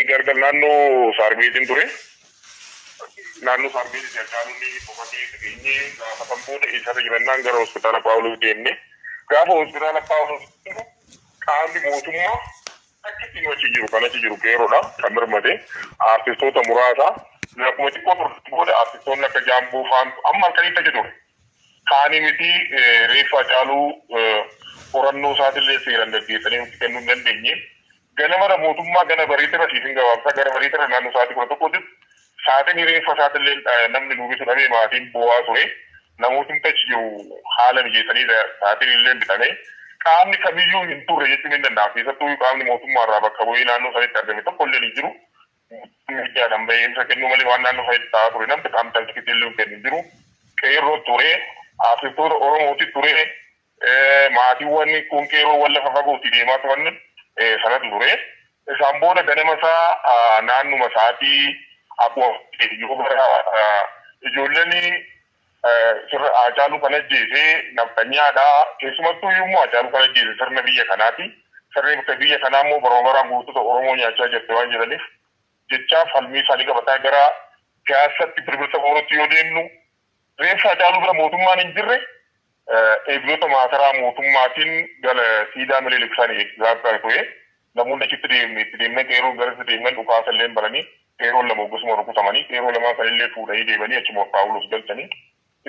Gargar naannoo Saarbeetiin ture. Naannoo Saarbeetiin Hacaaluun boqotee dhageenyee gaafa san booda eessarra jirannaan gara hospitaala Paawuloos deemne. Gaafa hospitaala Paawuloos deemnu qaamni mootummaa achitti nu achi jiru kan achi jiru qeerroodha kan birmate aartistoota muraasa. Akkuma xiqqoo turte booda aartistoonni akka Jaamboo faan amma halkanitti achi ture. Kaanii miti reeffa Hacaaluu qorannoo isaatillee seeraan gaggeessanii nutti kennuu hin dandeenye. Ganamara mootummaa gana bariitira siifin gabaabsaa gara bariitira naannoo sa'aatii 11tti saaxinii reeffa isaatillee namni nu bitu dhabee maatiin boo'aa ture. Namootni achi jiru haala mijeessanii saaxinii illee bitame. Qaamni kamiyyuu hin turre jechuun hin danda'amu. Keessattuu qaamni mootummaa irraa bakka bu'ee naannoo sanitti argame tokko illee hin jiru. Miidiyaadhaan bahee ibsa kennuu malee waan naannoo sanitti ta'aa ture namni qaamni talkiitti illee kennu hin jiru. Qeerroo ture, artistoota Oromooti ture, maatiiwwan kun qeerroowwan lafa fagootti deemaa turan sanatu ture. Isaan booda ganama isaa naannuma sa'aatii akkuma yoo bara ijoolleen sirna Haacaaluu kan ajjeese nafxanyaadha. Keessumattuu immoo Haacaaluu kan ajjeese sirna biyya kanaati. Sirni biyya kanaa immoo baruma baraan gootota Oromoo nyaachaa jirti waan jedhaniif jechaa falmii isaanii qabataa gara Piyaasatti Birbirsa Boorootti yoo deemnu reeffa Haacaaluu bira mootummaan hin jirre eegdota maasaraa mootummaatiin gara siidaa Minilik sani eegsisaa ture. Namoonni achitti deemne itti deemne qeerroon garasitti deemnan dhukaasa illee baranii qeerroon lama oggasuma rukutamanii qeerroo lamaan sanillee fuudhanii deemanii achuma Paawulos galchanii.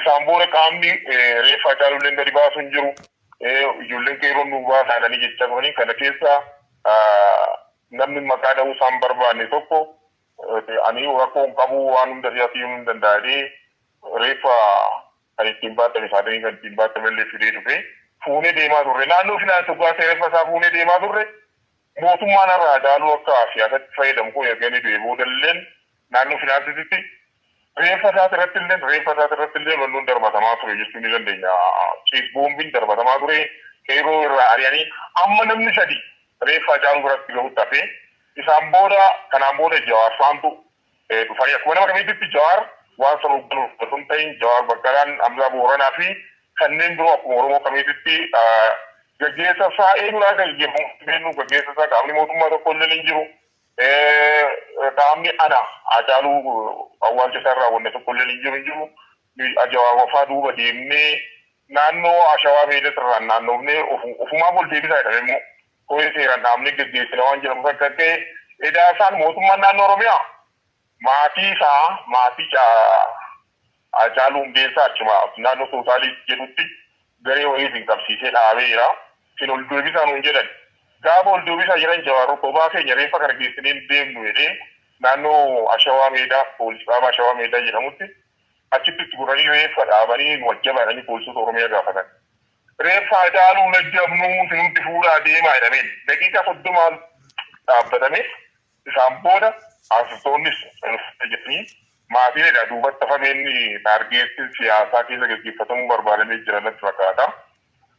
Isaan booda qaamni reeffa Haacaaluu illee gadi baasu hin jiru. Ijoolleen qeerroon nu baasaa jedhanii jechaa turanii kana keessa namni maqaa dha'uu isaan barbaanne tokko ani rakkoo hin qabu waan hunda siyaasii hin danda'a jedhee reeffa kan ittiin baatame saaxinii kan ittiin baatame illee fidee dhufe fuunee deemaa turre. Naannoo finaan soggaa reeffa isaa fuunee deemaa turre. Mootummaan har'a Haacaaluu akka siyaasatti fayyadamu kun erga inni du'e boodalleen naannoo finaansiitti reeffa isaati irratti illee reeffa isaati irratti illee walloon darbatamaa ture jechuu ni dandeenya. Ciis boombiin darbatamaa ture qeerroo irraa ari'anii amma namni sadi reeffa Haacaaluu biratti gahutti hafee isaan booda kanaan booda Jawaar faantu dhufanii akkuma nama kamiitti Jawaar waan sana hoogganuuf osoo hin ta'in Jawaar Baqqalaan, Hamzaa Booranaa fi kanneen biroo akkuma Oromoo kamiitti gaggeessa isaa eenyudhaan akka gaggeeffamu beeknu gaggeessa isaa qaamni mootummaa tokko illee hin jiru. Qaamni ana Haacaaluu awwaalcha isaa irraa wanne tokko illee hin jiru hin jiru. Jawaar wafaa duuba deemnee naannoo Ashawaa Meedaa irraan naannofnee ofumaaf ol deebisaa jedhame immoo koree seeraan dhaabnee gaggeessina waan jedhamu akka ta'e edaa isaan mootummaan naannoo Oromiyaa maatii isaa maatii Haacaaluu Hundeessaa achuma naannoo Tootaalii jedhutti garee wayiitiin qabsiisee dhaabeera. Isin ol deebisaa nuun jedhan. Gaafa ol deebisaa jiran Jawaar kophaa keenya reeffa kana geessinee hin deemnu jedhee naannoo Ashawaa Meedaa poolisii dhaaba Ashawaa Meedaa jedhamutti achitti itti godhanii reeffa dhaabanii nu ajjabaa jedhanii poolisoota Oromiyaa gaafatan. Reeffa Haacaaluu hin ajjabnu isinumti fuudhaa deemaa jedhameen daqiiqaa 30 dhaabbatame. Isaan booda artistoonnis jedhanii maatiin egaa duubatti hafameen taargeettiin siyaasaa keessa gaggeeffatamuu barbaadamee jira natti fakkaata.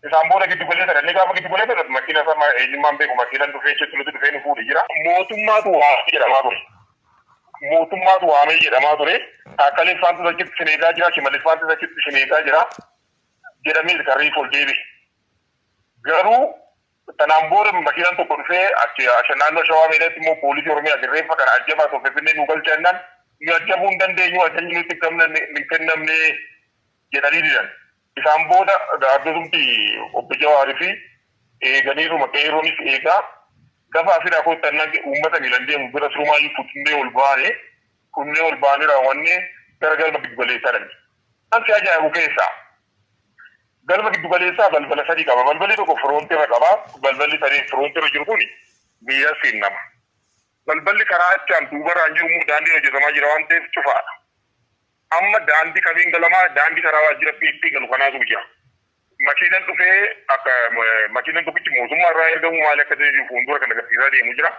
Isaan booda giddu galeessa dhaqnee gaafa giddu galeessa dhaqnu makiina isaa eenyummaan beeku makiinaan dhufee achitti nuti dhufee nu fuudhe jira. Mootummaatu waamee jedhamaa ture. Mootummaatu waamee jedhamaa ture. Taakkalee faantis achitti isin eegaa jira, Shimallis faantis achitti isin eegaa jira jedhamee kan reefu ol deebi'e. Garuu Sanaan booda makiinaan tokko dhufee achi naannoo Shawaa Meedaatti immoo poolisii Oromiyaa reeffa kana ajjabaa osoo Finfinnee nu galcha jennaan nu ajjabuu hin dandeenyu ajajni nutti hin kennamne jedhanii didan. Isaan booda gaaddosumti obbo Jawaarii fi eeganiiruma qeerroonis eegaa gaafa asiraa koottannaan uummata miilan deemu bira surumaayyuu funnee ol baane funnee ol baanee raawwannee gara galma giddu galeessaa dhaqne. Kan si ajaa'ibu keessaa galma giddu galeessaa balbala sadii qaba. Balballi tokko firoontirra qaba. Balballi sadii firoontirra jiru kun miila seennama. Balballi karaa achaan duubarraan jiru immoo daandiin hojjetamaa jira waan ta'eef cufaadha. Amma daandii kamiin galamaa daandii karaa waajjira PP galu kanaatu jira. Makiinan dhufee akka makiinan tokkichi mootummaa irraa ergamu maali akka ta'e fuuldura kan agarsiisaa deemu jira.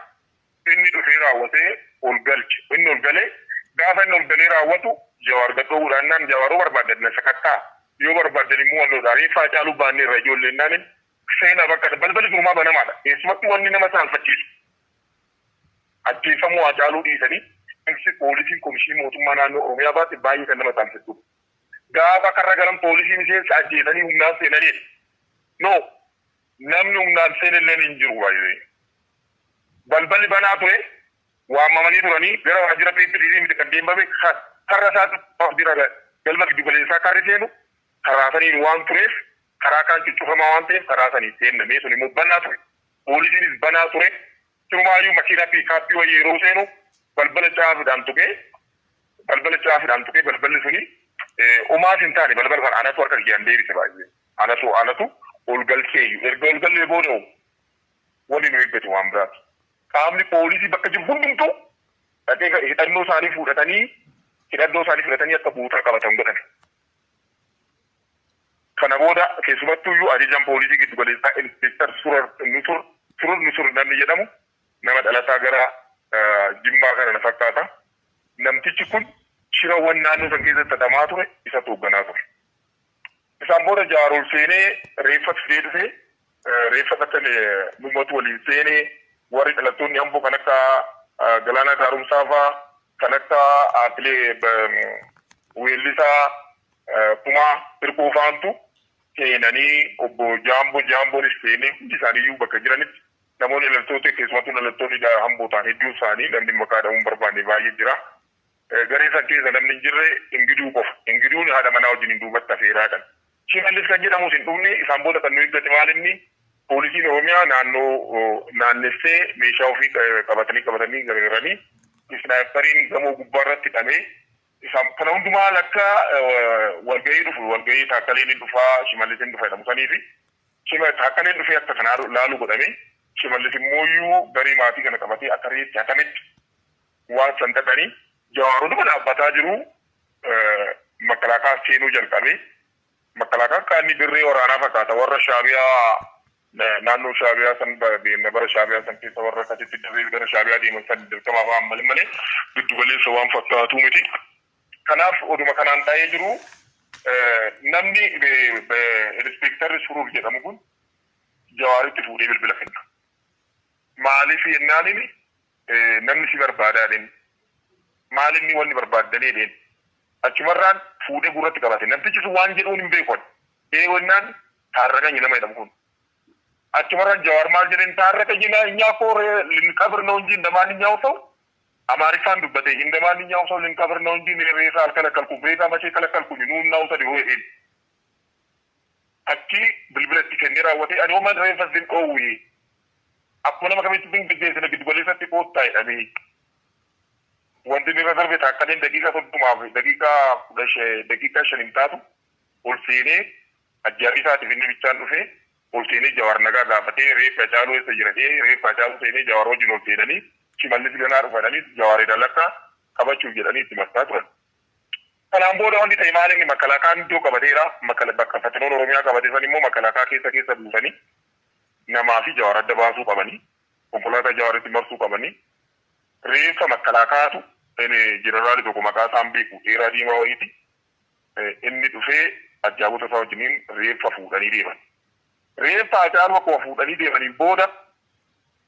Inni dhufee raawwatee ol galche. Inni ol galee gaafa inni ol galee raawwatu Jawaar gadhoowwudhaan naan Jawaaroo barbaaddan na sakattaa yoo barbaaddan immoo wannoodha reeffa Haacaaluu baannee irra ijoolleen naanin seenaa bakka balballi durumaa banamaadha. Keessumattuu wanni nama saalfachiisu ajjeefamuu Haacaaluu dhiisanii ibsi poolisiin komishinii mootummaa naannoo Oromiyaa baase baay'ee kan nama saalfachiisudha. Gaafa karra galan poolisii miseensa ajjeesanii humnaan seenanii no namni humnaan seenelleen hin jiru baay'ee. Balballi banaa ture. Waamamanii turanii gara waajjira PPD miti kan deemame, karra isaatti waajjira galma giddu galeessaa karri seenu karaa saniin waan tureef, karaa kaan cuccufamaa waan ta'eef karaa saniin seennamee, sun immoo banaa ture. Poolisiinis banaa ture. Sirumaayyuu makiinaa piikaappii wayii yeroo seenu balbala caafiidhaan tuqee, balbala caafiidhaan tuqee, balballi suni umaas hin taane, balbala sana anatu harka kiyyaan deebise baay'ee. Anatu ol galcheeyyu. Erga ol gallee booda wanni nu eeggatu waan biraati. Qaamni poolisii bakka jiru hundumtuu dhaqee hidhannoo isaanii fudhatanii akka buutaa qabatan godhame. Kana booda keessumattuyyuu ajajaan poolisii giddu galeessaa Inspektar Surur Nusur, Surur Nusur namni jedhamu, nama dhalataa gara Jimmaa kana na fakkaata. Namtichi kun shirawwan naannoo san keessatti xaxamaa ture isa hoogganaa ture. Isaan booda Jawaar seenee reeffa fidee dhufee, reeffa akka nummatu waliin seenee, warri dhalattoonni Amboo kan akka Galaanaa Gaaromsaa fa'aa, kan akka Atilee weellisaa Kumaa Hirkuu fa'aantu seenanii, obbo Jaamboo Jaamboonis seenee, hundi isaaniiyyuu bakka jiranitti namoonni dhalattoota, keessumattuu dhalattoonni Amboo ta'an hedduun isaanii, namni maqaa dha'uun barbaanne baay'ee jira. Garee san keessa namni hin jirre Ingiduu qofa. Ingiduun haadha manaa wajjin hin duubatti afeeraadhaan. Shimallis kan jedhamus hin dhufne. Isaan booda kan nu eeggate maal inni, poolisiin Oromiyaa naannoo naannessee meeshaa ofii qabatanii gargaaranii, isnaayipariin gamoo gubbaa irratti hidhamee, isaan kana hundumaa lakka walgahii dhufu, walgahii Taakkaleen hin dhufaa, Shimallis hin dhufa jedhamu sanii fi Taakkaleen dhufee akka kanaa laalu godhame. Shimallis immoo garee maatii kana qabatee akka reetti hatametti waan san dhaqanii, Jawaarotuma dhaabbataa jiru makalaakaa seenuu jalqabe. Makalaakaan qaanni dirree waraanaa fakkaata, warra Shaabiyaa naannoo Shaabiyaa san bara Shaabiyaa san keessa warra akkasitti dirree gara Shaabiyaa deeman san dirqama afaan malee malee giddu galeessa waan fakkaatu miti. Kanaaf oduma kanaan ta'ee jiru namni inspektarri Suruur jedhamu kun Jawaaritti fuudhee bilbila kenna. Maaliif jennaaniin, namni si barbaadaa jedheen. Maal inni wanni barbaaddanii jedheen. Achumarraan fuudhee gurratti qabate. Namtichi sun waan jedhuun hin beeku. Ee wennaan Taarraqanyi nama jedhamu kun. Achumarraan Jawaar maal jedheen? "ታረቀኝ እኛ እኮ ልንቀብር ነው እንጂ እንደማንኛው ሰው" Amaariffaan dubbate, "እንደማንኛውም ሰው ልንቀብር ነው እንጂ ሬሳ አልከለከልኩም። ሬሳ መቼ ከለከልኩኝ? ኑና ውሰድ" jedheen. Achi bilbila itti kennee raawwatee, ani homaan reeffa sin dhoowwe, akkuma nama kamitti sin geggeessine, giddu galeessatti koottaa jedhamee. Wanti inni irra darbe, Taakkaleen daqiiqa 30f daqiiqaa 15, daqiiqaa 5 hin taatu ol seenee, ajjaabii isaatiif inni bichaan dhufee ol seenee, Jawaar nagaa gaafatee, reeffa Hacaaluu eessa jira jedhee, reeffa Hacaaluu seenee, Jawaar wajjin ol seenanii, Shimallis ganaa dhufanii Jawaaridha lakka qabachuuf jedhanii itti marsaa turan. Kanaan booda wanti ta'e maal inni, makalaakaan iddoo qabateera. Bakka fatinoon Oromiyaa qabate san immoo makalaakaa keessa keessa buusanii, namaa fi Jawaar adda baasuu qabanii, konkolaataa Jawaaritti marsuu qabanii, reeffa makalaakaatu jeneraali tokko, maqaa isaan beeku, dheeraa diimaa wayiiti. Inni dhufee ajjaabota isaa wajjiniin reeffa fuudhanii deeman. Reeffa Hacaaluu akkuma fuudhanii deemaniin booda,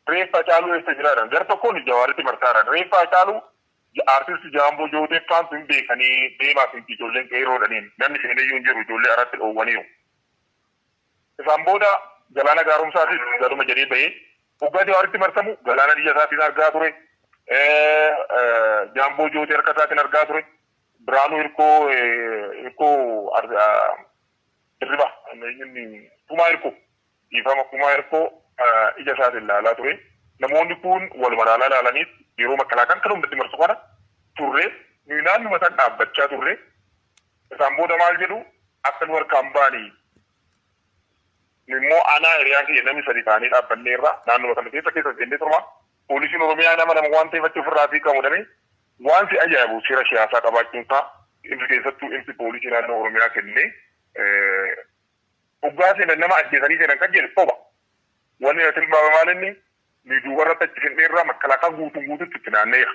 reeffa Hacaaluu eessa jiraadhaan gara tokkoon Jawaaritti marsaadhaan, reeffa Hacaaluu artisti Jaamboo Jooteeffaan sun beekanii deemaa fi ijoolleen qeeroodhaniin namni seeneyyuu hin jiru, ijoollee aratti dhoowwaniiru. Isaan booda Galaana Gaaromsaatis galuma jedhee bahee, waggaa Jawaaritti marsamu Galaana ija isaatiin argaa ture. Jaamboo Jootee harka isaatiin argaa ture. Biraanuu Hirkoo, Hirkoo Dirriba, inni Kumaa Hirkoo, dhiifama, Kumaa Hirkoo ija isaatiin ilaalaa ture. Namoonni kun waluma ilaalaa ilaalanii yeroo makalaakaan kan hundatti marsu kana turre, nuyi naannuma san dhaabbachaa turre. Isaan booda maal jedhu, akka nu harkaan baanii, nu immoo anaa hiriyaan kiyya namni sadi ta'anii dhaabbanneerra naannuma kana keessa keessa seennee turma. Poolisiin Oromiyaa nama nama waan ta'eef achi ofirraa fi qabu waan si ajaa'ibu, seera siyaasaa qabaachuun isaa inni keessattuu insi poolisii naannoo Oromiyaa kennee dhugaa seenan nama ajjeesanii seenan kan jedhu soba. Wanni irratti tilmaame maal inni, ni duubarratti achi finneerraa makalaakaa guutuun guututti itti naanneera.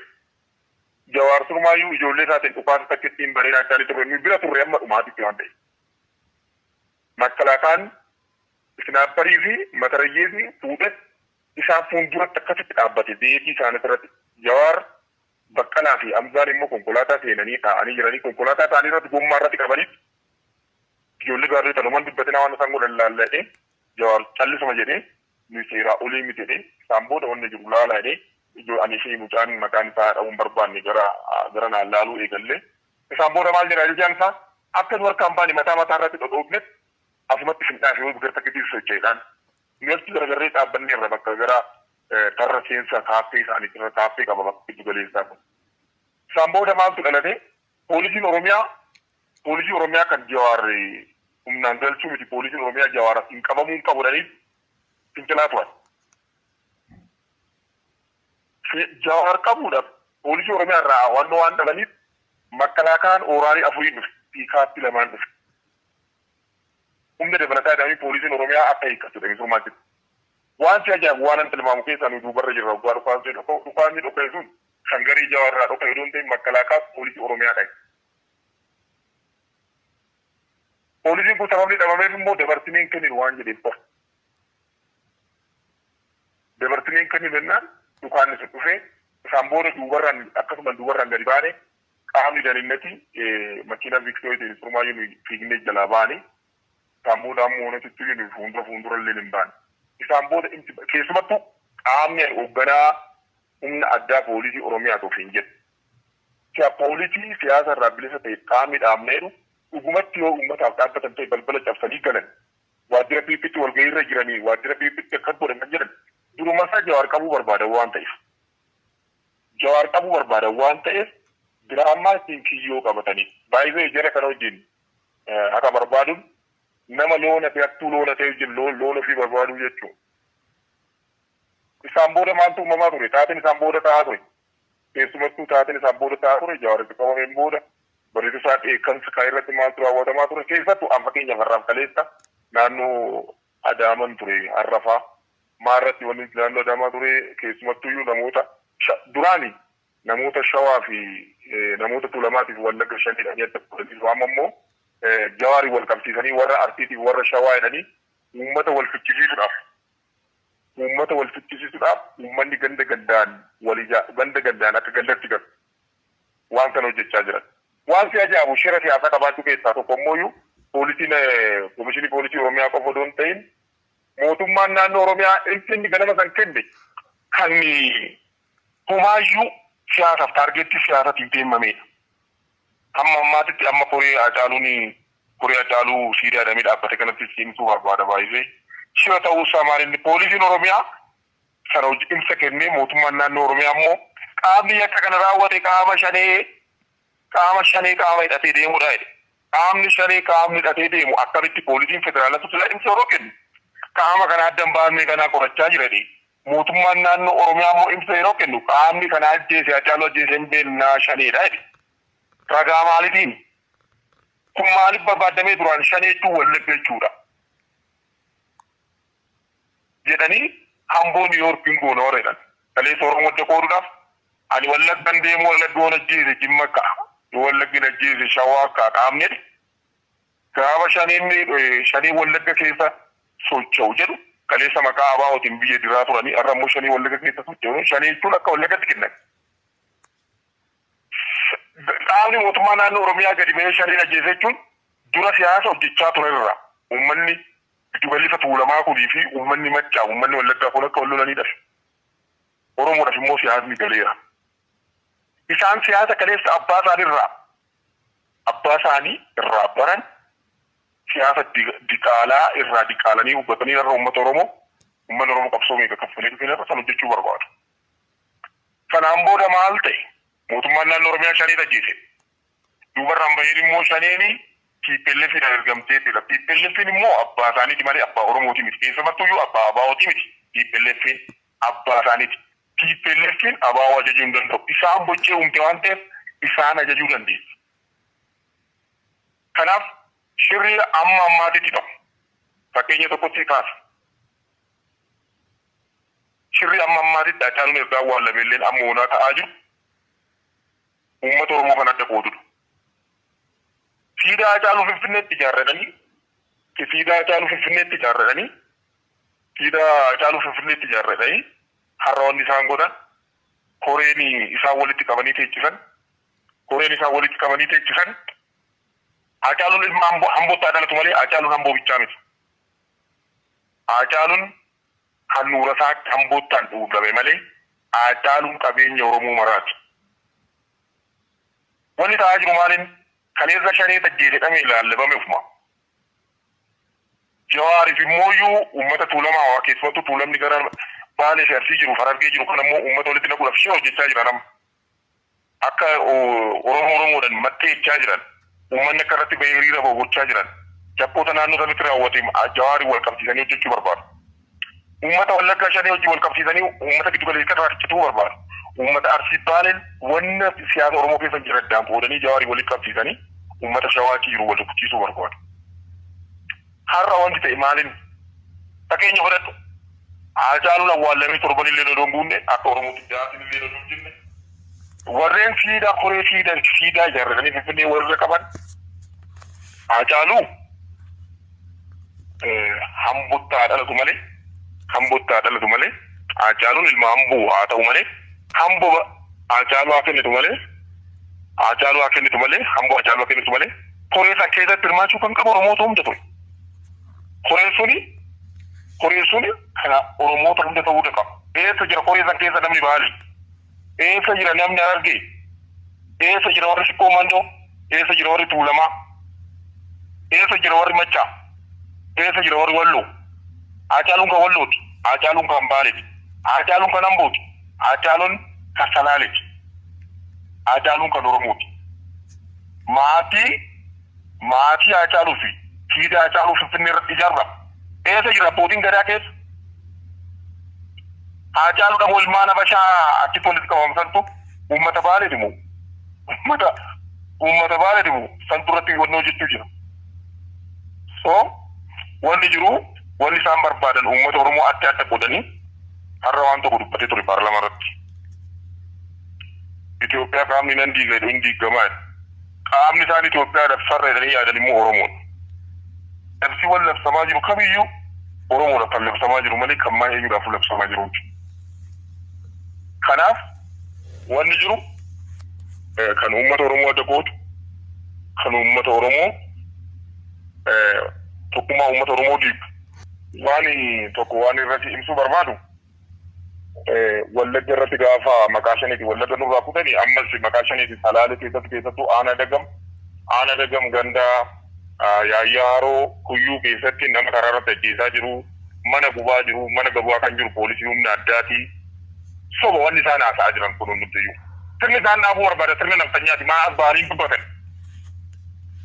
Jawaar surmaayyuu ijoollee isaatiin dhukaasa takka ittiin bareedaa akka turre, nu bira turre amma dhumaatitti waan ta'eef. Makalaakaan isnaapparii fi matarayyeesni fuudhee isaan fuulduratti akkasitti dhaabbate beekii isaanii irratti. Jawaar, Baqqalaa fi Amzaan immoo konkolaataa seenanii taa'anii jiranii, konkolaataa isaanii irratti gommaa irratti qabanii, ijoollee gaarii tanuman dubbatina waan isaan godhan laalladhee, Jawaar callisuma jedhee, nu seeraa olii miti jedhee, isaan booda wanni jiru laalaa jedhee. Ijoo ani fi mucaan maqaan isaa dha'uun barbaanne gara naan laaluu eegalle. Isaan booda maal jedha ajajaan isaa akka nu harkaan baane mataa mataa irratti dhodhoofnetti asumatti finxaa fi gara takkiitti socho'eedhaan. Nu achi garagarree dhaabbanne irra bakka gara tarra seensa kaaffee isaanii irra kaaffee qaba bakka giddu galeessaa kun. Isaan booda maaltu dhalate poolisiin Oromiyaa poolisii Oromiyaa kan Jawaar humnaan galchuu miti poolisiin Oromiyaa Jawaar hin qabamuu hin qabu jedhanii fincilaa turan. Jawaar qabuudhaaf poolisii Oromiyaa irraa hawwannoo waan dhabaniif makalaakaan ooraalii afurii dhufe piikaatti lamaan dhufe. Humna dabalataa jedhamanii poolisiin Oromiyaa akka hiikkatu jedhanii surmaatti. Waan si ajaa'ibu waan an tilmaamu keessaa nu duubarra jirra waggaa dhukaasni dhoka'e sun kan garee Jawaar irraa dhoka'e osoo hin ta'in makalaakaa poolisii Oromiyaa dha'e. Poolisiin kun sababni dhabameef immoo dabarsinee hin kenninu waan jedheef qofa. Dabarsinee hin kenninu jennaan dhukaanni sun dhufee isaan booda duubarraan akkasuma duubarraan gadi baane qaamni dalinnati makiinaa Viktoorii surmaayyuu fiignee jalaa baane isaan booda ammoo onatitti fuuldura fuuldura illee hin baane. Isaan booda keessumattuu qaamni hoogganaa humna addaa poolisii Oromiyaa of hin jedhu. Poolisii siyaasa irraa bilisa ta'e qaamni dhaabneeru dhugumatti yoo uummataaf dhaabbatan ta'e balbala cabsanii galan waajjira PPtti walgahiirra jiranii waajjira PPtti akkas godhan kan jedhan duruma isaa Jawaar qabuu barbaadan waan ta'eef. Jawaar qabuu barbaadan waan ta'eef diraamaa ittiin kiyyoo qabatanii baay'ee jara kana wajjin haqa barbaaduun nama loona fi hattuu loona ta'e wajjin loon ofii barbaaduu jechuudha. Isaan booda maaltu uumamaa ture? Taateen isaan booda ta'aa ture. Keessumattuu taateen isaan booda ta'aa ture Jawaar itti qabameen booda barreessuu isaa dheekkamsa kaa irratti maaltu raawwatamaa ture? Keessattuu an fakkeenya farraaf kaleessa naannoo Adaaman ture harrafaa maarratti wanni naannoo Adaamaa ture keessumattuyyuu namoota duraani namoota Shawaa fi namoota Tuulamaatiif Wallagga shanidha adda godhanii amma immoo Jawaarii wal qabsiisanii warra Arsiitiif warra Shawaa jedhanii uummata wal fichisiisuudhaaf uummata wal fichisiisuudhaaf uummanni ganda gandaan wal ganda gandaan akka gandatti galu waan kana hojjechaa jiran. Waan si ajaa'ibu shira siyaasaa qabaachuu keessaa tokko immoo poolisiin komishinii poolisii Oromiyaa qofa osoo hin ta'in mootummaan naannoo Oromiyaa inni ganama san kenne kan homaayyuu siyaasaaf taargeettii siyaasaatiin deemamedha. Hamma ammaatitti amma koree Hacaaluun koree Hacaaluu siidaa jedhamee dhaabbate kanatti cimsuu barbaada baay'ee. Shira ta'uusaa maal inni poolisiin Oromiyaa sana ibsa kennee mootummaan naannoo Oromiyaa immoo qaamni yakka kana raawwate qaama shanee qaama hidhatee deemudha jedhe. Qaamni shanee qaamni hidhatee deemu akkamitti poolisiin federaalaa sila ibsa yeroo kennu qaama kana adda hin baafne kanaa qorachaa jira jedhe. Mootummaan naannoo Oromiyaa immoo ibsa yeroo kennu qaamni kana ajjeese Hacaaluu ajjeese hin beeknaa shaneedha jedhe. Ragaa maaliitiin? Kun maaliif barbaadamee duraan shanee jechuun Wallagga jechuudha. Jedhanii hamboo Niiyoorkiin goona warra jedhan. Kaleessa Oromoo adda qooduudhaaf ani Wallaggan deemu Wallagga waan ajjeese Jimma ka'a. Yoo Wallaggi ajjeese Shawaa ka'a qaamni jedhe. Gaafa shaneen Wallagga keessa socho'u jedhu kaleessa maqaa ABO'tiin biyya diraa turanii har'a immoo shanee Wallagga keessa socho'u shanee jechuun akka Wallaggatti kennan. Qaamni mootummaa naannoo Oromiyaa gadi ba'ee shaneen ajjeese jechuun dura siyaasa hojjechaa turerra uummanni giddu tuulamaa kunii fi uummanni Maccaa uummanni Wallaggaa kun akka wal lolanidha. Oromoodhaaf immoo siyaasni galeera. Isaan siyaasa kaleessa abbaa isaanii irraa baran siyaasa diqaalaa irraa diqaalanii hubatanii irra uummata Oromoo uummanni Oromoo qabsoo meeqa kaffalee dhufee irra san hojjechuu barbaadu. Kanaan booda maal ta'e? Mootummaan naannoo Oromiyaa shaneen ajjeese. Duubarraan baheen immoo shaneeni TPLF dhaan ergamtee jira. TPLF immoo abbaa isaaniiti malee abbaa Oromooti miti. Keessumattuyyuu abbaa ABO'ti miti. TPLF abbaa isaaniiti. TPLF ABO ajajuu hin danda'u. Isaan boccee uumte waan ta'eef isaan ajajuu dandeessu. Kanaaf shirri amma ammaatitti ta'u. Fakkeenya tokkotti kaasa. Shirri amma ammaatitti Hacaaluun ergaa awwaallameelleen amma onaa ta'aa jiru. Uummata Oromoo kan adda qoodudha. Siidaa Hacaaluu Finfinneetti ijaarratanii siidaa Hacaaluu Finfinneetti ijaarratanii siidaa Hacaaluu Finfinneetti ijaarratanii har'a wanni isaan godhan koreen isaan walitti qabanii teechisan koreen isaan walitti qabanii teechisan Hacaaluun ilma Ambootti haa dhalatu malee Hacaaluun Amboo bichaa miti. Hacaaluun handhuura isaatti Amboottaan dhuugame malee Haacaaluun qabeenya Oromoo maraati. Wanni ta'aa jiru maaliin kaleessa shanee ajjeese jedhamee lallabame ofuma. Jawaariif immooyyuu uummata Tuulamaa waa keessumattuu Tuulamni gara Baalee fi Arsii jiru, Harargee jiru kan ammoo uummata walitti naquudhaaf shira hojjechaa jira nama. Akka Oromoo Oromoodhaan maxxeechaa jiran, uummanni akka irratti bahee hiriira bahu gochaa jiran, yakkoota naannoo sanitti raawwate Jawaarii wal qabsiisanii hojjechuu barbaadu. Uummata Wallaggaa shanee hojii wal qabsiisanii uummata giddu galeessa irraa cituu barbaadu. Uummata Arsii Baaleen wanna siyaasa Oromoo keessa jiran addaan qoodanii Jawaarii walitti qabsiisanii uummata Shawaa achi jiru wal rukuchiisuu barbaadu. Har'a wanti ta'e maaliin fakkeenya fudhadhu. Haacaaluun awwaallamee torban illee odoo hin guunne, akka Oromootti jaatiin illee odoo hin jenne, warreen siidaa koree siidaa ijaarratanii Finfinnee warra qaban Haacaaluu hambottaa dhalatu malee, hambottaa dhalatu malee, Haacaaluun ilma hamboo haa ta'u malee, hamboo Haacaaluu haa kennitu malee, Haacaaluu haa kennitu malee, hamboo Haacaaluu haa kennitu malee, koree san keessatti hirmaachuu kan qabu Oromoota hunda ture. Koreen suni kana Oromoota hunda ta'uu qaba. Eessa jira koree san keessa namni Baali? Eessa jira namni Harargee? Eessa jira warri Sikkoo Mandoo? Eessa jira warri Tuulamaa? Eessa jira warri Maccaa? Eessa jira warri Walloo? Haacaaluun kan Wallooti. Haacaaluun kan Baaleeti. Haacaaluun kan Ambooti. Haacaaluun kan Salaaleeti. Haacaaluun kan Oromooti. Maatii Haacaaluu fi siidaa Haacaaluu Finfinnee irratti ijaarama. Eessa jira abbootiin gadaa keessa? Haacaaluu dhamoo ilmaan Habashaa achitti walitti qabamsantu uummata Baaleeti moo? Uummata Baaleeti moo? Santu irratti wanni hojjechuu jira. So wanni jiru, wanni isaan barbaadan uummata Oromoo adda adda qoodanii. Har'a waan tokko dubbatee ture paarlaamaa irratti. Itoophiyaa qaamni nan diiga jedhu hin diigamaa jedha. Qaamni isaan Itoophiyaadhaaf farra jedhanii yaadan immoo Oromoodha. Labsiiwwan labsamaa jiru kamiyyuu Oromoodhaaf kan labsamaa jiru malee kan maa eenyuudhaaf labsamaa jiru miti. Kanaaf wanni jiru kan uummata Oromoo adda qoodu, kan uummata Oromoo, tokkummaa uummata Oromoo diigu. Waan tokko waan irratti ibsuu barbaadu, Wallagga irratti gaafa maqaa shaniiti Wallagga nurraa kutanii, ammas maqaa shaniiti Salaalee keessatti, keessattuu aanaa Dagam ganda Yaayyaa Haroo Kuyyuu keessatti nama karaa irratti ajjeesaa jiru, mana gubaa jiru, mana gabaa kan jiru poolisii humna addaati. Soba wanni isaan haasa'aa jiran kun hundumtiyyuu. Sirni isaan dhaabuu barbaada sirna naftanyaati. Maa as ba'anii dubbatan?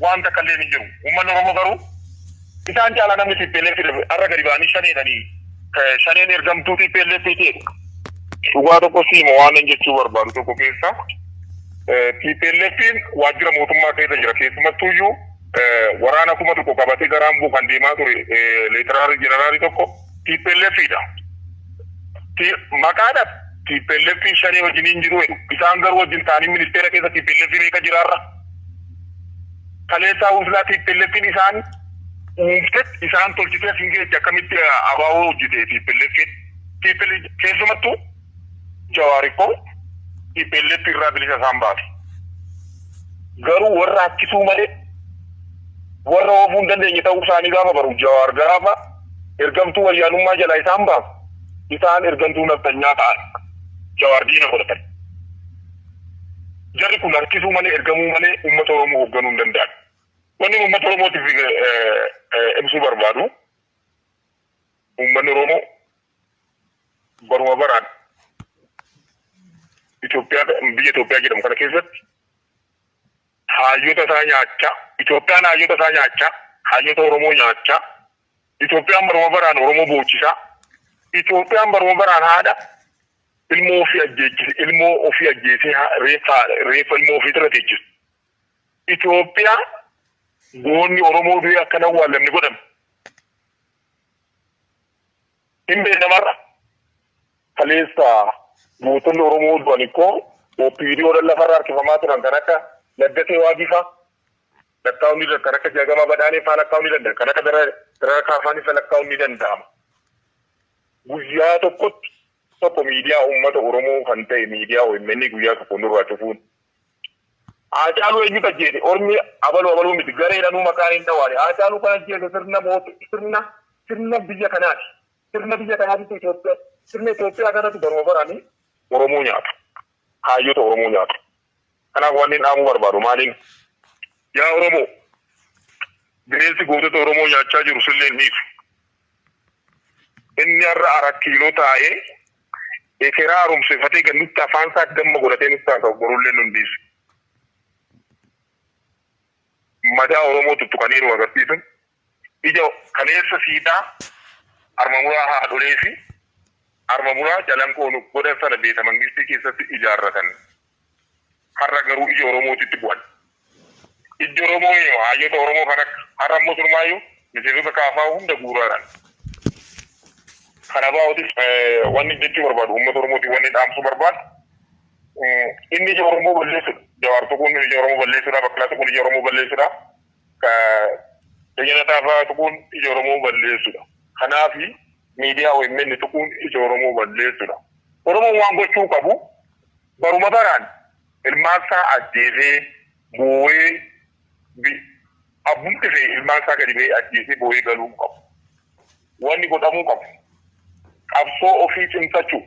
Waan takka illee hin jiru. Uummanni Oromoo garuu isaan caalaa namni TPLF har'a gadi ba'anii shaneedhanii, shaneen ergamtuu TPLF ta'e. Dhugaa tokko siima, waan nan jechuu barbaadu tokko keessa TPLFin waajjira mootummaa keessa jira. Keessumattuyyuu waraana 1000 qabatee gara Amboo kan deemaa ture leetaraarii jeneraalii tokko TPLFidha. Maqaadhaaf TPLF shanee wajjin hin jiru jedhu. Isaan garuu wajjin ta'anii ministeera keessa TPLF meeqa jiraarra? Kaleessaa uslaa TPLFin isaan uumte, isaan tolchitee siin geechi akkamitti abaaboo hojjete TPLF? TPLF keessumattuu Jawaarikoo TPLF irraa bilisa isaan baase. Garuu warra harkisuu malee warra oofuu hin dandeenye ta'uu isaanii gaafa baru, Jawaar gaafa ergamtuu wayyaanummaa jalaa isaan baasu, isaan ergamtuu naftanyaa ta'an, Jawaar diina godhatan. Jarri kun harkisuu malee, ergamuu malee uummata Oromoo hoogganuu hin danda'an. Wanni uummata Oromootiif ibsuu barbaadu, uummanni Oromoo baruma baraan Itoophiyaa, biyya Itoophiyaa jedhamu kana keessatti hayyota isaa nyaachaa, Itoophiyaan hayyota isaa nyaachaa, hayyota Oromoo nyaachaa, Itoophiyaan baruma baraan Oromoo boochisaa, Itoophiyaan baruma baraan haadha ilmoo ofii ajjeechise, ilmoo ofii ajjeesee reeffa ilmoo ofii irra teechisu. Itoophiyaa goonni Oromoo du'ee akka hin awwaallamne godhame. Hin beekamarra. Kaleessa gootonni Oromoo du'an ikkoo OPDOdhaan lafarra harkifamaa turan, kan akka Laggasee Waagii fa'aa lakkaa'uun ni danda'a. Kan akka Jaagamaa Badhaanee fa'aa lakkaa'uun ni danda'a. Kan akka Dararaa Kaafaanii fa'aa lakkaa'uun ni danda'ama. Guyyaa tokkotti tokko miidiyaa uummata Oromoo kan ta'e miidiyaa OMN guyyaa tokko nurraa cufuun. Haacaaluu eenyutu ajjeese? Ormi abaluu abaluu miti, gareedhanuu maqaan hin dhawaane. Haacaaluu kan ajjeese sirna mootu, sirna biyya kanaati. Sirna biyya kanaatitu Itoophiyaa, sirna Itoophiyaa kanatu baruma baranii Oromoo nyaatu. Hayyota Oromoo nyaatu. Kanaaf wanni dhaamuu barbaadu maaliin? Yaa Oromoo, bineensi gootota Oromoo nyaachaa jiru sillee hin dhiisu. Inni har'a Arat Kiiloo taa'ee ekeraa haaromsifatee gad nutti afaan isaa damma godhatee nutti haasa'u borullee nu hin dhiisu. Madaa Oromoo tuttuqanii nu agarsiisun ija kaleessa siidaa harma muraa haadholee fi harma muraa Calanqoo nu godhan sana beeta mangistii keessatti ijaarratan. Har'a garuu ija Oromootitti bu'an. Ijji Oromoo eenyu? Hayyota Oromoo kan akka har'a immoo surmaayyuu miseensota kaafaa hunda guuraadhaan. Kana baa'utis wanni jechuu barbaadu, uummata Oromootiin wanni dhaamsuu barbaadu, inni ija Oromoo balleessudha. Jawaar tuquun ija Oromoo balleessudha. Baqqalaa tuquun ija Oromoo balleessudha. Dajanaa Xaafaa tuquun ija Oromoo balleessudha. Kanaafi miidiyaa OMN tuquun ija Oromoo balleessudha. Oromoon waan gochuu qabu, baruma baraan ilmaan isaa ajjeesee boo'ee, abbumti fe'e ilmaan isaa gadi ba'ee ajjeesee boo'ee galuu hin qabu. Wanni godhamuu qabu qabsoo ofii cimsachuu,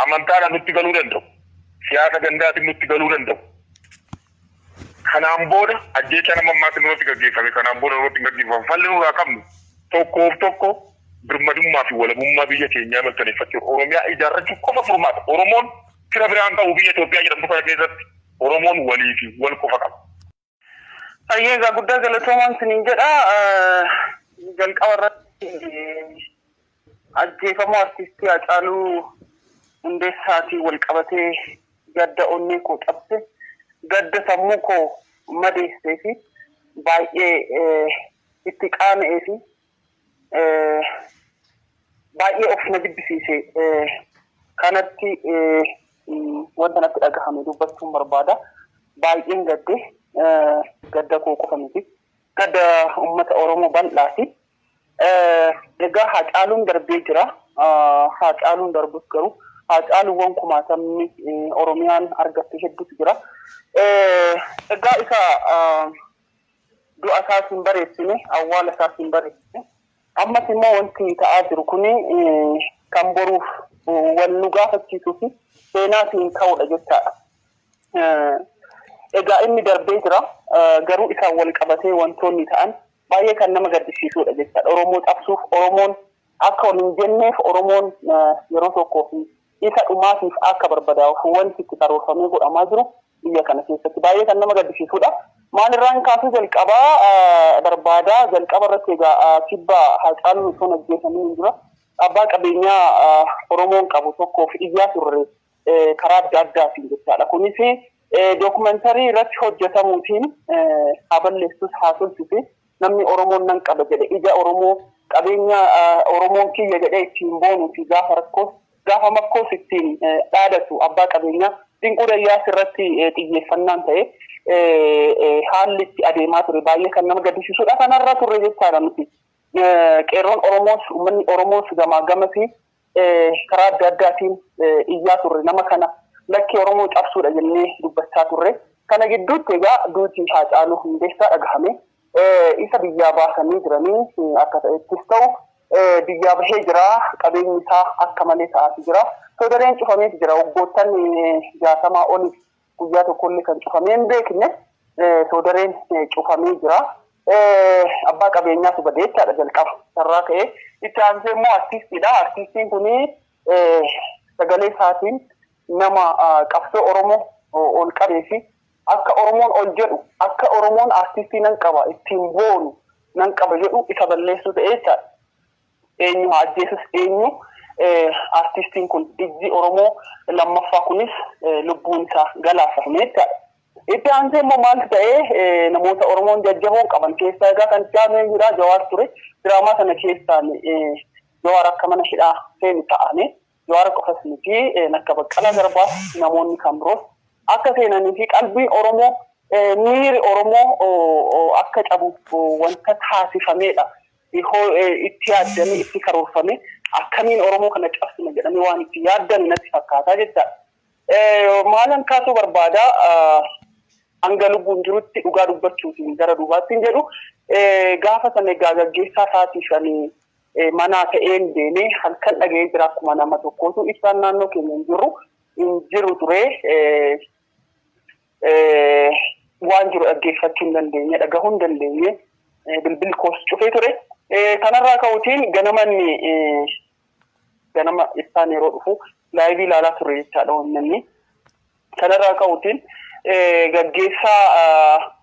amantaadhaan nutti galuu danda'u, siyaasa gandaatiin nutti galuu danda'u. Kanaan booda ajjeechaa nama ammaatti nurratti gaggeeffame kanaan booda nurratti hin gaggeeffamu. Falli nurraa qabnu tokkoof tokko birmadummaa fi walabummaa biyya keenyaa mirkaneeffachuu, Oromiyaa ijaarrachuu qofa furmaata. Oromoon fira biraan qabu biyya Itoophiyaa jedhamtu kana keessatti Oromoon walii fi wal qofa qaba. Hayyee, egaa guddaa galatoomaan isiniin jedha. Jalqaba irratti ajjeefamuu artistii Haacaaluu Hundeessaatiin wal qabatee gadda onnee koo cabse, gadda sammuu koo madeessee fi baay'ee itti qaana'ee fi baay'ee of na jibbisiise kanatti wanta natti dhagahame dubbachuun barbaada. Baay'een gadde, gadda koo qofa miti. Gadda uummata Oromoo bal'aati. Egaa Haacaaluun darbee jira. Haacaaluun darbus garuu Haacaaluuwwan kumaatamni Oromiyaan argatte hedduutu jira. Egaa isa du'a isaas hin bareessine, awwaala isaas hin bareessine. Ammas immoo wanti ta'aa jiru kuni kan boruuf wal nu gaafachiisuu fi seenaatiin ka'udha jechaadha. Egaa inni darbee jira. Garuu isaan wal qabatee wantoonni ta'an baay'ee kan nama gaddisiisudha jechaadha. Oromoo cabsuuf, Oromoon akka wal hin jenneef, Oromoon yeroo tokkoo fi isa dhumaatiif akka barbadaa'uuf wanti itti karoorfamee godhamaa jiru biyya kana keessatti baay'ee kan nama gaddisiisudha. Maalirraan kaasuu jalqabaa barbaada? Jalqaba irratti egaa kibba Haacaaluun osoo hin ajjeefamin hin dura abbaa qabeenyaa Oromoon qabu tokkoof iyyaa turre karaa adda addaatiin jechaadha. Kunis dookumantarii irratti hojjetamuutiin haa balleessus haa tolchus, namni Oromoon nan qaba jedhe ija Oromoo, qabeenya Oromoon kiyya jedhee ittiin boonuu fi gaafa rakkoos gaafa makkoos ittiin dhaadatu, abbaa qabeenyaa Dinquu Dayyaas irratti xiyyeeffannaan ta'e haalli itti adeemaa ture baay'ee kan nama gaddisiisudha. Kanarra turre jechaadha nuti. Qeerroon Oromoos, uummanni Oromoos gamaa gamasi karaa adda addaatiin iyyaa turre, nama kana lakkii Oromoo cabsuudha jennee dubbachaa turre. Kana gidduutti egaa duuti Haacaaluu Hundeessaa dhagahame. Isa biyyaa baasanii jiranii akka ta'ettis ta'u biyyaa bahee jira. Qabeenyi isaa akka malee ta'aati jira. Soodareen cufameeti jira. Waggoottan 60 oliif guyyaa tokkollee kan cufamee hin beekne soodareen cufamee jira. Abbaa qabeenyaatu bade jechaadha jalqaba. Sarraa ka'ee itti aansee immoo artiistiidha. Artiistiin kun sagalee isaatiin nama qabsoo Oromoo ol qabee fi akka Oromoon ol jedhu, akka Oromoon artiistii nan qaba ittiin boonu nan qaba jedhu isa balleessuu ta'e jechaadha. Eenyu haa ajjeesus eenyu, artiistiin kun ijji Oromoo lammaffaa kunis lubbuun isaa galaafame jechaadha. Itti aansee immoo maaltu ta'ee? Namoota Oromoon jajjaboon qaban keessaa egaa kan itti aanu eenyudha? Jawaar ture. Diraamaa sana keessaan Jawaar akka mana hidhaa seenu ta'ame. Jawaar qofas miti, akka Baqqalaa Garbaas namoonni kan biroos akka seenanii fi qalbiin Oromoo, miiri Oromoo akka cabu wanta taasifamedha. Itti yaaddame, itti karoorfame, akkamiin Oromoo kana cabsina jedhamee waan itti yaaddame natti fakkaata jechaadha. Maalan kaasuu barbaada? Hanga lubbuun jirutti dhugaa dubbachuutiin gara duubaatti hin jedhu. Gaafa sana egaa gaggeessaa isaatii shanii Manaa ka'een deemee halkan dhaga'ee jira akkuma nama tokkootu ibsaan naannoo keenya hin jiru ture. Waan jiru dhaggeeffachuu hin dandeenye, dhagahuu hin dandeenye, bilbilli koos cufee ture. Kanarraa ka'uutiin ganamanni ganama ibsaan yeroo dhufu live ilaalaa ture jechaadha OMN. Kanarraa ka'uutiin gaggeessaa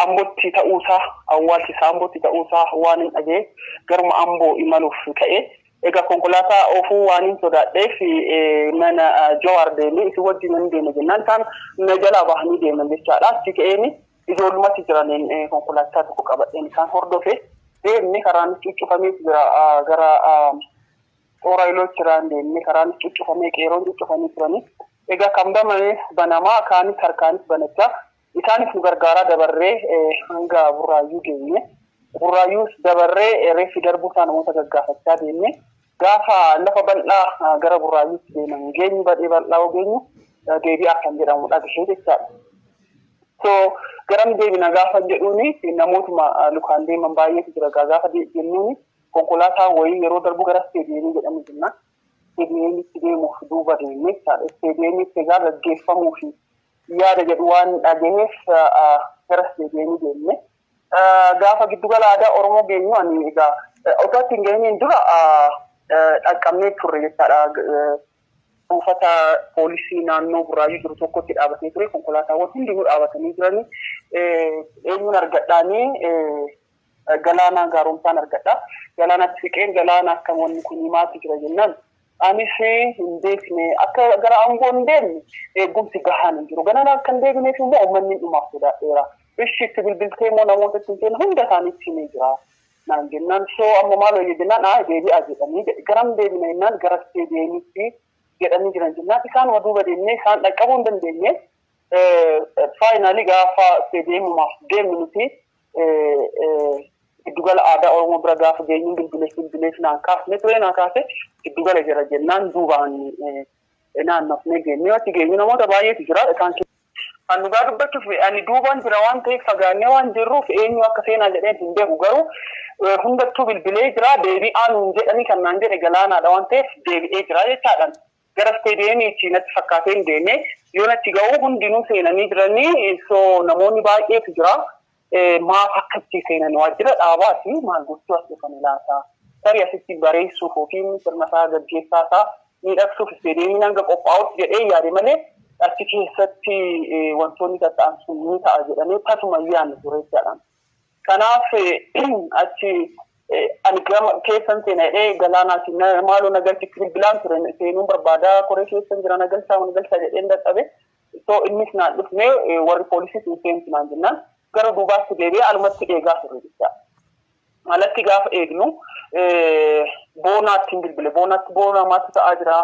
Ambootti ta'uusaa, awwaalchisaa Ambootti ta'uusaa waan hin dhagee garuma Amboo imaluuf ka'e. Egaa konkolaataa oofuu waan hin sodaadheef mana Jawaar deemee isin wajjin nan deema jennaan isaan na jalaa bahanii deeman jechaadha. Achi ka'een ijoollumatti jiraniin konkolaataa tokko qabadheen isaan hordofe deemne. Karaan cuccufamee jira, gara Xooraayiloo jiraan deemne, karaan cuccufamee, qeeroon cuccufamee turanii. Egaa kan bamanis banamaa, kaanis harkaanis banachaa, isaanis nu gargaaraa dabarree hanga Burraayyuu geenye. Burraayyuus dabarree reeffi darbuu isaa namoota gaggaafachaa deemne. Gaafa lafa bal'aa gara Burraayyuutti deeman geenyu, badhee bal'aa geenyu, deebi'aa kan jedhamu dhagahee jechaadha. So garam deemina gaafa jedhuuni, namootuma lukaan deeman baay'eetu jira gaafa jennuuni, konkolaataa wayii yeroo darbu gara isteediyeemii jedhamu jenna. Isteediyeemitti deemuuf duuba deemne jechaadha. Isteediyeemitti egaa gaggeeffamuuf yaada jedhu waan dhagaheef gara isteediyeemii deemne. Gaafa giddugala aadaa Oromoo geenyu, ani egaa otoo ittiin geenyeen dura dhaqqabnee turre jechaadha. Buufata poolisii naannoo Burraayyuu jiru tokkotti dhaabatee ture. Konkolaataawwan hundinuu dhaabatanii jiranii. Eenyuun argadhaanii? Galaanaa Gaaromsaan argadha. Galaanatti siqeen, "Galaana, akka wanni kun himaatu jira?" jennaan, anis hin beekne, akka gara Amboo hin deemne eegumsi gahaan hin jiru. Ganana akka hin deebineef immoo uummanni dhumaaf sodaadheera. Ishi itti bilbiltee immoo namoota ittiin seenan hunda isaaniitti himee jira naan jennaan, so amma maal wayya jennaan, "Aa, deebi'aa jedhanii," jedhe. "Garam deebina?" jennaan, "Gara isteediyeemitti jedhanii jiran," jennaan, isaanuma duuba deemnee isaan dhaqqabuu hin dandeenye. Finally gaafa isteediyeemumaaf deemnu nuti giddugala aadaa Oromoo bira gaafa geenyu bilbileef bilbileef naan kaasne ture. Naa kaase, giddugala jira jennaan duubaan naannofnee geenye. Achi geenyu namoota baay'eetu jira. Isaan kan dhugaa dubbachuuf ani duubaan jira waan ta'eef, fagaannee waan jirruuf, eenyu akka seenaa jedheen hin beeku, garuu hundattuu bilbilee jira, deebi'aa nuun jedhanii kan naan jedhe Galaanaadha waan ta'eef deebi'ee jira jechaadhaan. Gara isteediyeemiitti natti fakkaatee hin deemne. Yoo natti ga'u hundinuu seenanii jiranii, so namoonni baay'eetu jira. Maaf akkatti seenan? Waajjira dhaabaati, maal gochuu as dhufan laata? Tarii asitti bareessuuf yookiin sirna isaa gaggeessaa isaa miidhagsuuf isteediyeemiin hanga qophaa'utti jedhee yaade malee, achi keessatti wantoonni qaxxa'an sun ni ta'a jedhamee tasuma hin yaadne ture jechaadha. Kanaaf achi ani gama keessan seena jedhee Galaanaatiin, "Maaloo nagalchitti bilbilaan ture, seenuun barbaadaa, koree keessan jira, nagalchaa, nagalchaa," jedheen dadhabe. So innis naan dhufne, warri poolisiis hin seentu naan jennaan gara duubaatti deebi'ee alumatti eegaa turre jechaadha. Alatti gaafa eegnu Boonaatti hin bilbile. Boonaatti, "Boonaa, maaltu ta'aa jira?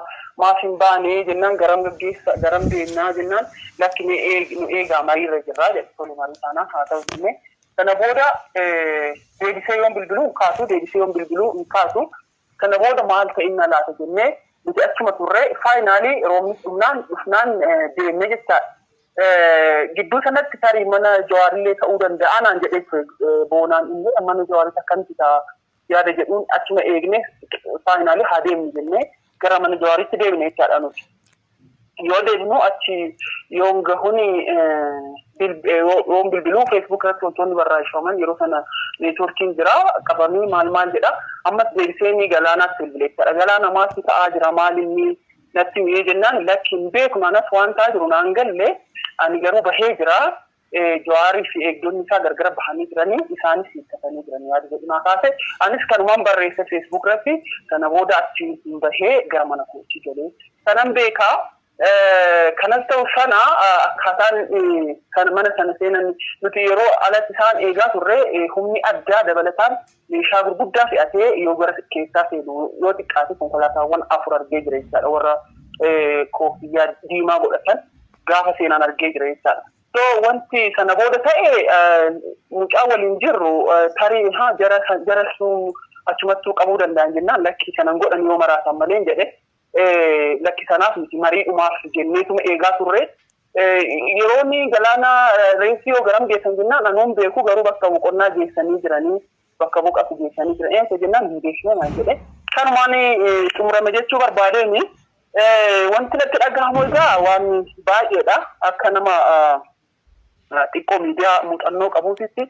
Maaf hin baane?" jennaan, "Garam gaggeessa, garam deemnaa?" jennaan, "Lakki, nu eegaa, mariirra jirraa," jedhe. Tole, marii taanaan haa ta'u jennee. Kana booda deebisee yoon bilbiluu hin kaasu, deebisee yoon bilbiluu hin kaasu. Kana booda maal ta'inna laata jennee nuti achuma turre. Finally roobni dhumnaan dhufnaan deemne jechaadha. Gidduu sanatti tarii mana Jawaarillee ta'uu danda'a naan jedhee ture Boonaan. Illee mana Jawaaritti akkamitti ta'a yaada jedhuun achuma eegne. Finally haa deemnu jennee gara mana Jawaaritti deemne jechaadha nuti. Yoo deemnu, achi yoon gahuni yoon bilbiluu, Facebook irratti wantoonni barreeffaman, yeroo sana neetwoorkiin jira, qabamee maal maal jedha. Ammas deebisee Galaanaatti bilbile jechaadha. "Galaana, maaltu ta'aa jira? Maal inni natti mi'ee?" jennaan, "Lakki, hin beeku, anas waan ta'aa jiru naan galle, ani garuu bahee jira. Jawaarii fi eegdonni isaa gargar bahanii jiranii, isaanis hiikkatanii jiranii," yaada jedhu naa kaase. Anis kanumaan barreesse Facebook irratti. Sana booda achi hin bahee gara mana kootii galee. Sanan beekaa. Kanas ta'u sana, akkaataan kan mana sana seenan, nuti yeroo alatti isaan eegaa turre, humni addaa dabalataan meeshaa gurguddaa fe'atee yoo gara keessaa seenu, yoo xiqqaate konkolaataawwan afur argee jira jechaadha. Warra koofiyyaa diimaa godhatan gaafa seenaan argee jira jechaadha. So wanti sana booda ta'e, mucaa waliin jirru tarii haa jara sun achumattuu qabuu danda'an jennaan, "Lakki, kanan godhan yoo maraatan malee," jedhe. Lakki, sanaaf miti, mariidhumaaf jenneetuma eegaa turre. Yeroo inni Galaana, "Reessi yoo garam geessan?" jennaan, "Anuun beeku, garuu bakka boqonnaa geessanii jiranii." Bakka boqatu geessanii jiran. Eessa jennaan hin geessine naan jedhe. Kanumaan xumurame jechuu barbaadeeni. Wanti natti dhagahamu egaa waan baay'eedha. Akka nama xiqqoo miidiyaa muuxannoo qabuutitti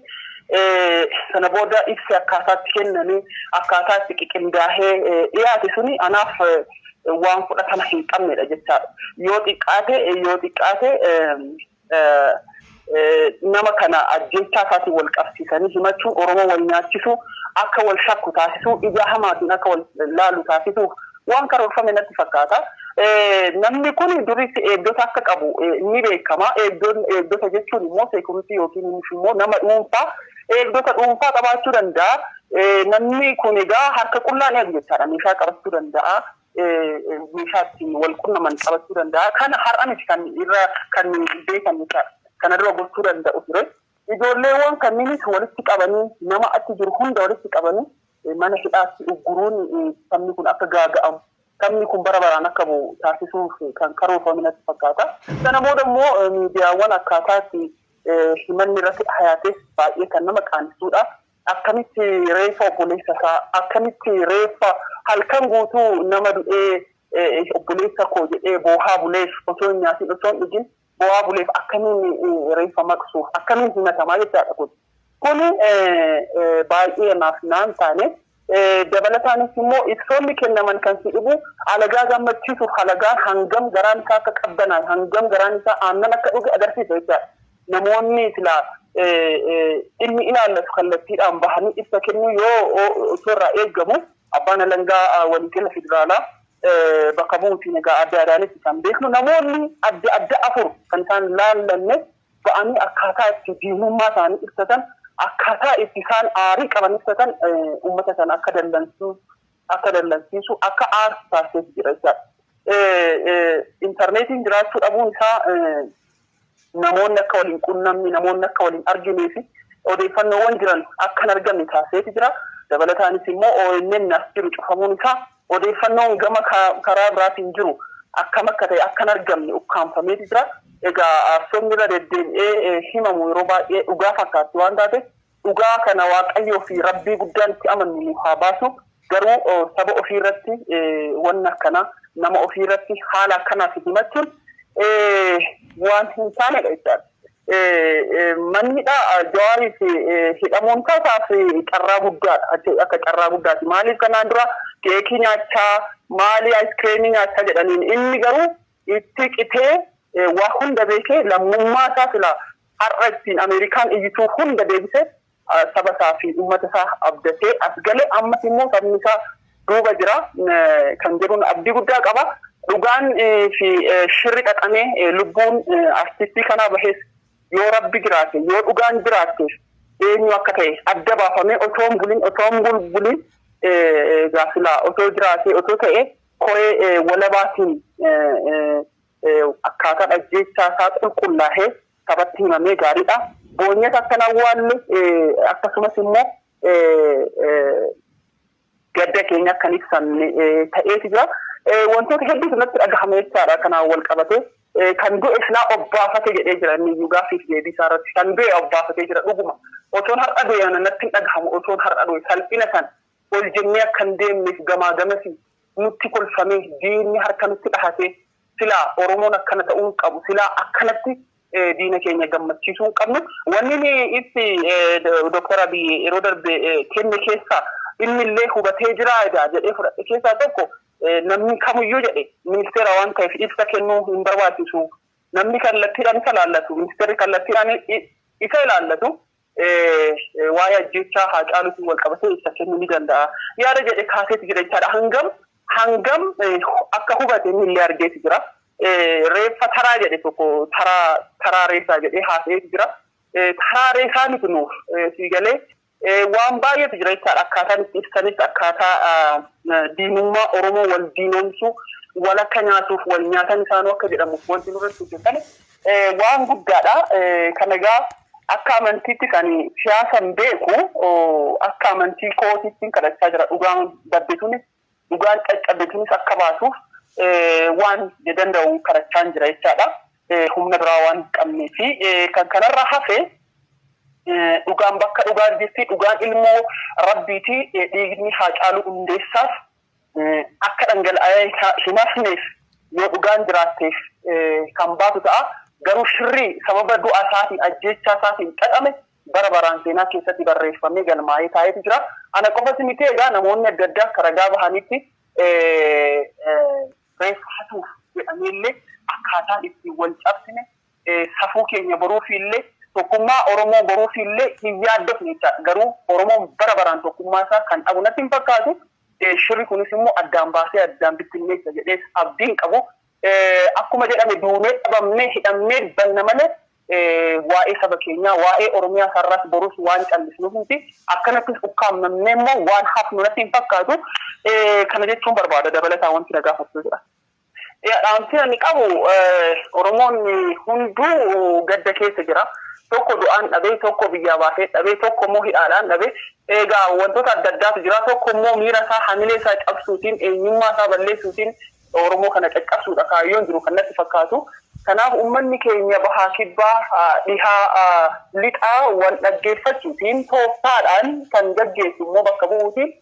sana booda ibsi akkaataatti kenname, akkaataatti qiqindaahee dhiyaate suni anaaf waan fudhatama hin qabnedha jechaadha. Yoo xiqqaate nama kana ajjechaa isaatiin wal qabsiisanii himachuun Oromoo wal nyaachisu, akka wal shakku taasisuu, ija hamaatiin akka wal laalu taasisuuf waan karoorfame natti fakkaata. Namni kun duris eegdota akka qabu ni beekama. Eegdota jechuun immoo security yookiin immoo nama dhuunfaa, eegdota dhuunfaa qabaachuu danda'a. Namni kun egaa harka qullaan eegu jechaadha. Meeshaa qabachuu danda'a. Meeshaa ittiin wal qunnaman qabachuu danda'a. Kana har'a miti kan irra kan beekan jechaadha. Kana dura gochuu danda'u ture. Ijoolleewwan kanneenis walitti qabanii, nama achi jiru hunda walitti qabanii mana hidhaatti ugguruun sabni kun akka gaaga'amu, sabni kun bara baraan akka bu'u taasisuuf kan karoorfame natti fakkaata. Sana booda immoo miidiyaawwan akkaataa itti himanni irratti dhiyaates baay'ee kan nama qaanessuudha. Akkamitti reeffa obboleessa isaa, akkamitti reeffa halkan guutuu nama du'ee obboleessa koo jedhee boohaa buleef, osoo hin nyaatin osoo hin dhugin boohaa buleef, akkamiin reeffa maqsuuf akkamiin himatamaa jechaadha kun. Kuni baay'ee naaf naan taane. Dabalataanis immoo ibsoonni kennaman kan si dhibu, alagaa gammachiisuuf, alagaan hangam garaan isaa akka qabbanaa'e, hangam garaan isaa aannan akka dhuge agarsiisa jechaadha. Namoonni silaa dhimmi ilaallatu kallattiidhaan bahanii ibsa kennuu yoo osoo irraa eeggamu, abbaan alangaa waliigala federaalaa bakka bu'uutiin egaa adda addaanis kan beeknu, namoonni adda adda afur kan isaan laallanne ba'anii akkaataa itti diinummaa isaanii ibsatan, akkaataa itti isaan aarii qaban ibsatan, uummata sana akka dallansiisu, akka aarsu taasisee jira jechaadha. Intarneetiin jiraachuu dhabuun isaa namoonni akka waliin qunnamne, namoonni akka waliin arginee fi odeeffannoowwan jiran akka hin argamne taasiseeti jira. Dabalataanis immoo OMN as jiru cufamuun isaa odeeffannoon gama karaa biraatiin jiru akkam akka ta'e akka hin argamne ukkaamfameeti jira. Egaa sobni irra deddeebi'ee himamu yeroo baay'ee dhugaa fakkaatti waan taateef, dhugaa kana Waaqayyoo fi Rabbii guddaan itti amannu nu haa baasu. Garuu saba ofii irratti wanna akkanaa, nama ofii irratti haala akkanaaf himachuun waan hin taanedha jechaadha. Manni Jawaariif hidhamuun isaaf carraa guddaadha. Akka carraa guddaati. Maaliif kanaan dura keekii nyaachaa, maali aayiskiriimii nyaachaa jedhaniin, inni garuu itti qitee waa hunda beekee, lammummaa isaa sila har'a ittiin Ameerikaan iyyituu hunda deebisee, saba isaa fi uummata isaa abdatee as gale. Ammas immoo sabni isaa duuba jira kan jedhuun abdii guddaa qaba. Dhugaan fi shirri xaxamee lubbuun artistii kanaa bahees, yoo Rabbi jiraate, yoo dhugaan jiraatte, eenyu akka ta'e adda baafamee otoo hin bulin, otoo hin bulbulin gaafilaa otoo jiraate, otoo ta'e, koree walabaatiin akkaataa ajjeechaa isaa qulqullaa'ee sabatti himamee gaariidha. Boonyata akkan awwaalle, akkasumas immoo gadda keenya akkan ibsanne ta'eeti jira. Wantoota hedduutu natti dhagahame jechaadha kanaan wal qabate. Kan du'e silaa obbaafatee jedhee jira inni iyyuu gaaffiif deebii isaa irratti. Kan du'e obbaafatee jira dhuguma. Otoon har'a du'e ana natti hin dhagahamu, otoon har'a du'e salphina san ol jennee akka hin deemneef gamaa gamasi nutti kolfamee, diinni harka nutti dhahatee, silaa Oromoon akkana ta'uu hin qabu, silaa akkanatti diina keenya gammachiisuu hin qabnu. Wanni inni ibsi Dooktar Abiy yeroo darbe kenne keessaa inni illee hubatee jira jedhee fudhadhe keessaa tokko, namni kamiyyuu jedhe ministeera waan ta'eef ibsa kennuu hin barbaachisu. Namni kallattiidhaan isa ilaallatu, ministeerri kallattiidhaan isa ilaallatu waa'ee ajjechaa Haacaaluutiin wal qabatee ibsa kennuu ni danda'a. Yaada jedhe kaaseeti jira jechaadha. Hangam akka hubate inni illee argeeti jira. Reeffa taraa jedhe tokko, taraa taraa reessaa jedhee haasa'eeti jira. Taraa reessaa miti nuuf siigalee waan baay'eetu jira jechaadha. Akkaataan itti ibsanis akkaataa diinummaa Oromoo wal diinomsuu, wal akka nyaatuuf wal nyaatan isaanuu akka jedhamuuf wanti nurratti hojjetan waan guddaadha. Kana egaa akka amantiitti kan siyaasan beeku, akka amantii kootiitti kadhachaa jira. Dhugaan badde tunis, dhugaan caccabe tunis akka baasuuf waan danda'u kadhachaa jira jechaadha. Humna biraa waan hin qabnee fi kan kanarra hafe Dhugaan bakka dhugaa jirti, dhugaan ilmoo rabbiiti. Dhiigni Haacaaluu Hundeessaaf akka dhangala'ee hin hafneef yoo dhugaan jiraatteef kan baatu ta'a. Garuu shirrii sababa du'a isaatiin, ajjeechaa isaatiin xaxame bara baraan seenaa keessatti barreeffamee galmaa'ee taa'etu jira. Ana qofas miti, egaa namoonni adda addaa akka ragaa bahanitti reeffa hatuuf jedhameellee akkaataan ittiin wal cabsine, safuu keenya boruufiillee, tokkummaa Oromoo boruufiillee hin yaaddofne jechaadha. Garuu Oromoon bara baraan tokkummaa isaa kan dhabu natti hin fakkaatu. Shirri kunis immoo addaan baasee addaan bittinneessa jedhee abdiin qabu. Akkuma jedhame duunee, dhabamnee, hidhamnee banna malee waa'ee saba keenyaa, waa'ee Oromiyaa sararaas borus waan callisnuuf miti. Akkanattis ukkaamnamnee immoo waan hafnu natti hin fakkaatu. Kana jechuun barbaada, dabalataa wanti na gaafattu jira. Dhaamsi ani qabu, Oromoon hunduu gadda keessa jira. Tokko du'aan dhabee, tokko biyyaa baasee dhabee, tokko immoo hidhaadhaan dhabee. Egaa wantoota adda addaatu jira. Tokko immoo miira isaa, hamilee isaa cabsuutiin, eenyummaa isaa balleessuutiin Oromoo kana caccabsuudha kaayyoon jiru kan natti fakkaatu. Kanaaf uummanni keenya bahaa, kibbaa, dhihaa, lixaa wal dhaggeeffachuutiin, tooftaadhaan kan gaggeessu immoo bakka bu'uutiin,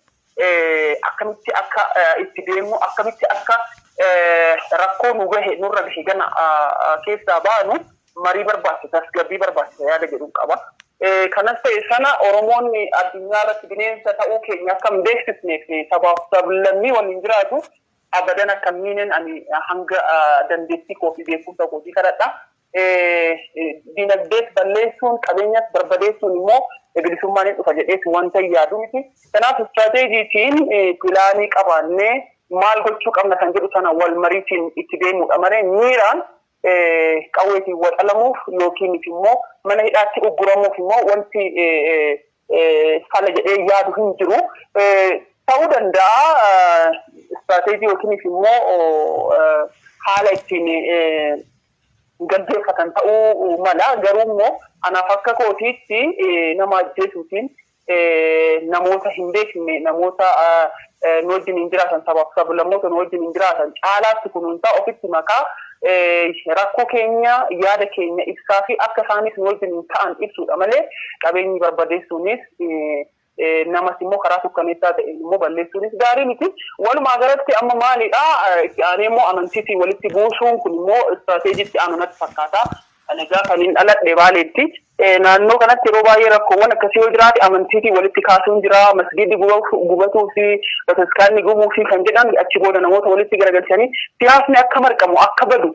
akkamitti akka itti deemnu, akkamitti akka rakkoo nu gahe, nurra gahe gana keessaa baanu marii barbaachisa, tasgabbii barbaachisa yaada jedhu qaba. Kanas ta'e sana, Oromoonni addunyaa irratti bineensa ta'uu keenya akka hin beeksisneef sabaaf sablammii waliin jiraatu abadan akka hin miinen ani hanga dandeettii koo fi beekumsa kootii kadhadha. Dinagdees balleessuun, qabeenyas barbadeessuun immoo bilisummaan hin dhufa jedhees wanta yaadu miti. Kanaaf istiraateejiitiin pilaanii qabaannee maal gochuu qabna kan jedhu sana wal mariitiin itti deemuudha malee miiraan qawweetiin waxalamuuf yookiin immoo mana hidhaatti ugguramuuf immoo wanti fala jedhee yaadu hin jiru. Ta'uu danda'a, istiraateejii yookiin immoo haala ittiin gaggeeffatan ta'uu mala. Garuu immoo anaaf akka kootiitti nama ajjeesuutiin, namoota hin beekne, namoota nu wajjin hin jiraatan, sabaaf sablammoota nu wajjin hin jiraatan caalaatti kunuunsaa, ofitti makaa, rakkoo keenya, yaada keenya ibsaa fi akka isaanis nu wajjin ta'an ibsuudha malee qabeenyi barbadeessuunis, namas immoo karaa sukkaneessaa ta'een immoo balleessuunis gaarii miti. Walumaa galatti amma maalidha, itti aanee immoo amantiitiin walitti buusuun kun immoo istiraateejiitti aanu natti fakkaata. Ani egaa kan hin dhaladhe Baaleetti. Naannoo kanatti yeroo baay'ee rakkoowwan akkasii yoo jiraate amantiitiin walitti kaasuun jira. Masgiiddi gubatuu fi bataskaanni gubuu fi kan jedhan achi booda namoota walitti garagalchanii siyaasni akka marqamu, akka badu,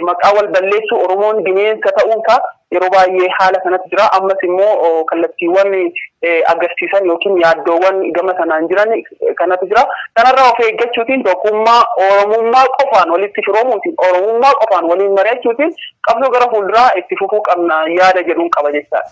maqaa wal balleessuu, Oromoon bineensa ta'uusaa yeroo baay'ee haala kanatti jira. Ammas immoo kallattiiwwan agarsiisan yookiin yaaddoowwan gama sanaan jiran kanatu jira. Kanarraa of eeggachuutiin, tokkummaa Oromummaa qofaan walitti firoomuutiin, Oromummaa qofaan waliin mari'achuutiin qabsoo gara fuulduraa itti fufuu qabna yaada jedhuun qaba jechaadha.